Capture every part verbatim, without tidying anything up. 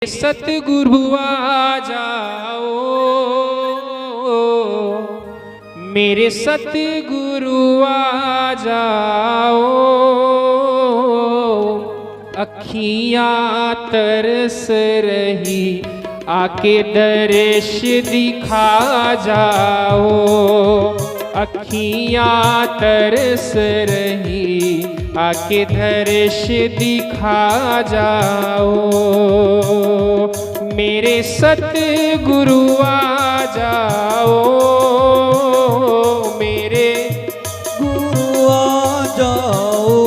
सतगुरु आ जाओ, मेरे सतगुरु आ जाओ। अखियां तरस रही, आके दर्श दिखा जाओ। अखियां तरस रही, आके दर्श दिखा जाओ। मेरे सतगुरु आ जाओ, मेरे गुरु आ जाओ।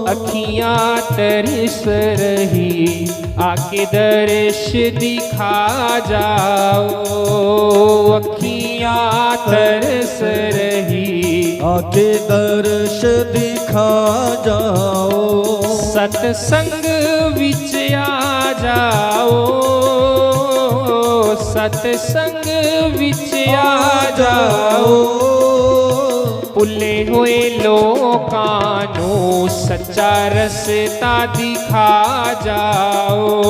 अखियां तरस रही, आके दर्श दिखा जाओ। अखियां तरस रही, आके दर्श दिखा जाओ। सतसंग विच आ जाओ, सतसंग विच आ जाओ। भुल्ले होए लोकां नू सच्चा रस्ता दिखा जाओ।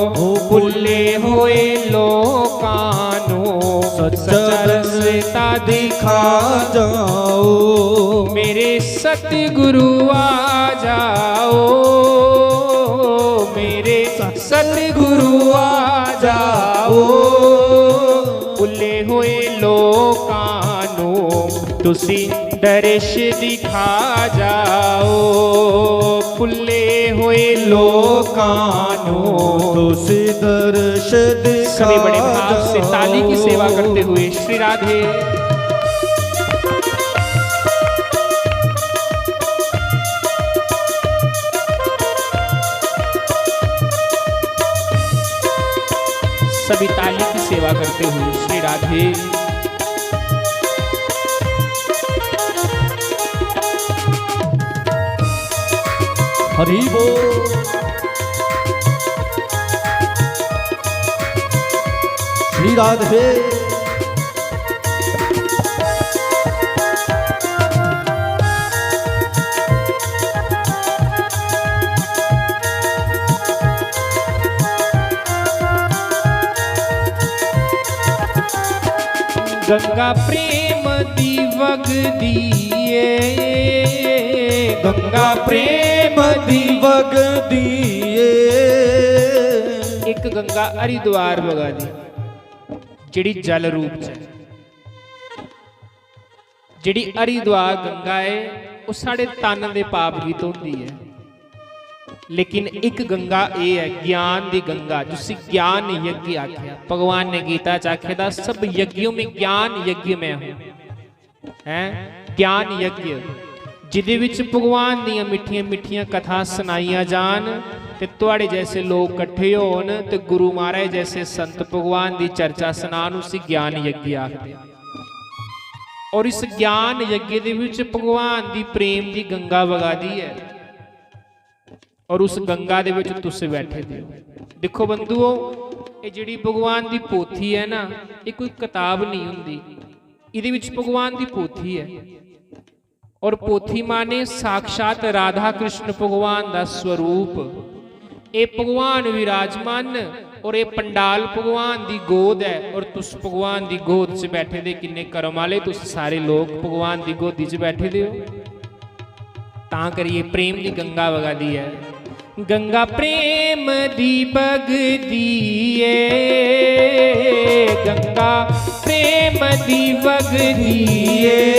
ओ भुल्ले होए लोकां नू सच्चा रस्ता दिखा जाओ। मेरे सतगुरु आ जाओ, मेरे सतगुरु आ जाओ। भुल्ले होए लोकां नू तुसी दर्श दिखा जाओ। भुल्ले होए लोकां नू तुसी दर्श दिखा। सभी बड़े भाव से ताली की सेवा करते हुए श्री राधे। सभी ताली की सेवा करते हुए श्री राधे। हरि बोल। श्री राधे। गंगा प्रेम दी वगदी ए, गंगा प्रेम दी वगदी ए। एक गंगा हरिद्वार वगा दी, जेड़ी जल रूप च ऐ। जेड़ी हरिद्वार गंगा ऐ, ओह साढ़े तन दे पाप गी धोंदी ऐ। लेकिन इक गंगा एह ऐ, ज्ञान दी गंगा, जिसी ज्ञान यज्ञ आखेआ। भगवान ने गीता च आखे दा, "सब यज्ञों में ज्ञान यज्ञ मैं हूं।" हैं? ज्ञान यज्ञ, जिदे विच भगवान दियां मिट्ठियां मिट्ठियां कथां सनाइयां जान ते तुआड़े जैसे लोक कट्ठे होन ते गुरु महाराज जैसे संत भगवान दी चर्चा सनान, उसी ज्ञान यज्ञ आखदे। और इस ज्ञान यज्ञ दे विच भगवान दी प्रेम दी गंगा वगा दी ऐ। और उस गंगा दे विच तुस बैठे दे हो। दिक्खो बंधुओ, एह जेहड़ी भगवान दी पोथी ऐ ना, एह कोई कताब नहीं हुंदी। इदे विच भगवान दी पोथी ऐ। और पोथी माने साक्षात राधा कृष्ण भगवान दा स्वरूप। एह भगवान विराजमान न और एह पंडाल भगवान दी गोद ऐ और तुस भगवान दी गोद च बैठे दे किन्ने कर्म आह्ले, तुस सारे लोक भगवान दी गोदी च बैठे दे हो। तां करियै प्रेम दी गंगा वगा दी ऐ। गंगा प्रेम दी बगदी ऐ, गंगा प्रेम दी बगदी ऐ।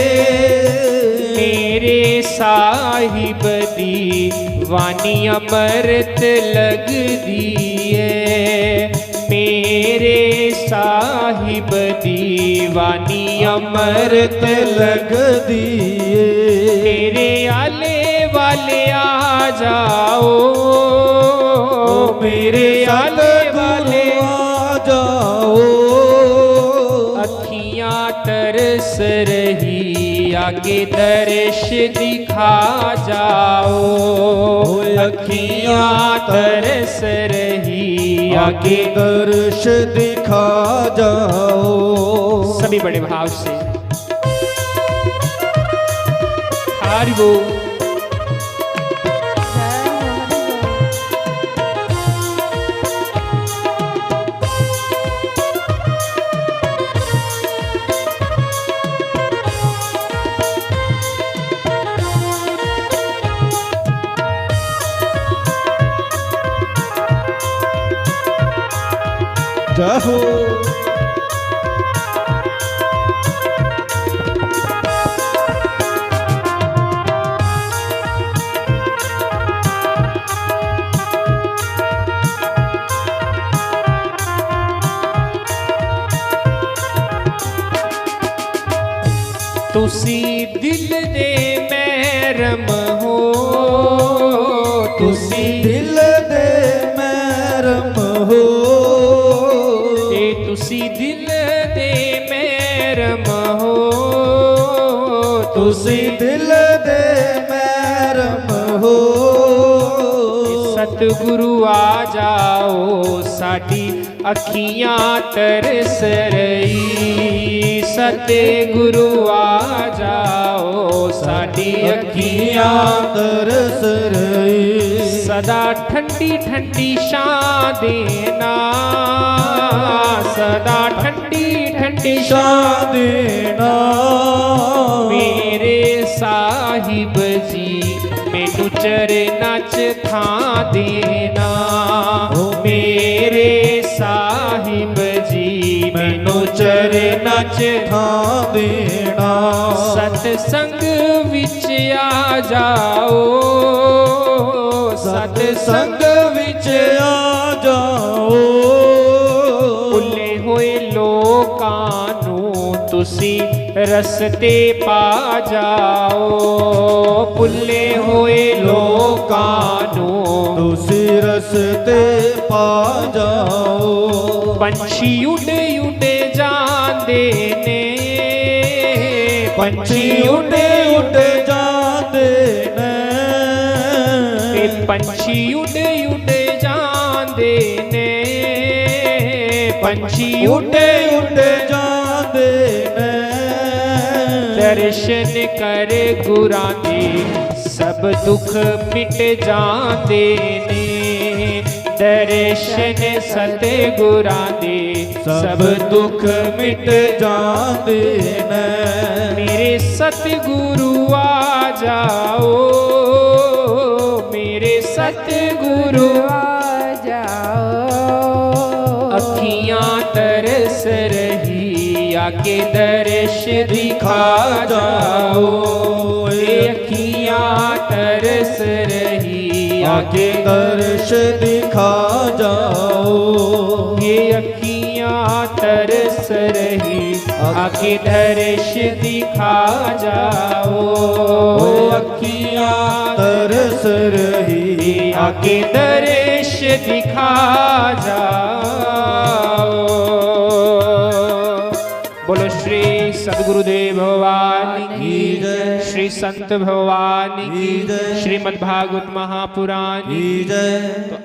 मेरे साहिब दी वाणी अमृत लगदी ऐ। मेरे साहिब दी वाणी अमृत लगदी ऐ। मेरे आले वाले आ जाओ, मेरे आले वाले आ जाओ। अखियां तरस रही, आके दर्श दिखा जाओ। अखियां तरस रही, आके दर्श दिखा जाओ। सभी बड़े भाव से। हरि बोल। कहो। तुसी दिल दे मैरम हो, तुसी दिल दे मैरम हो, ते तुसी दिल दे मैरम हो, तुसी दिल दे मैरम हो। सतगुरु आ जाओ, साडी अखियां तरस रही, सतगुरु आ जाओ, साडी अखियां तरस रही। सदा ठंडी ठंडी छां देना, सदा ठंडी ठंडी छां देना। मेरे साहिब जी, मैनू चरना च थां देना। ओ मेरे साहिब जी, मैनू चरना च थां देना। सतसंग विच आ जाओ, सतसंग विच आ जाओ। भुल्ले होए लोकां नू तुसी रस्ते पा जाओ, भुल्ले होए लोकां नू तुसी रस्ते पा जाओ। पंछी उड उड जांदे ने, पंछी उड उड जांदे ने, ते पंछी उड उड जांदे ने, पंछी उड उड जांदे ने। दर्शन कर गुरां दे सब दुख मिट जांदे ने। दर्शन सतगुरां दे सब दुख मिट जांदे ने। मेरे सतगुरु आ जाओ, मेरे सतगुरु आ जाओ। अखियां तरस रही, आके दर्श दिखा जाओ। ए अखियां तरस रही, आके दर्श दिखा जाओ। ये अखियां तरस रही, आके दर्श दिखा जाओ। ओ अखियां तरस रही, आके दर्श दिखा जाओ। बोलो श्री सदगुरुदेव भगवान की जय। श्री संत भगवान की जय। श्रीमद् भागवत महापुराण की जय। तो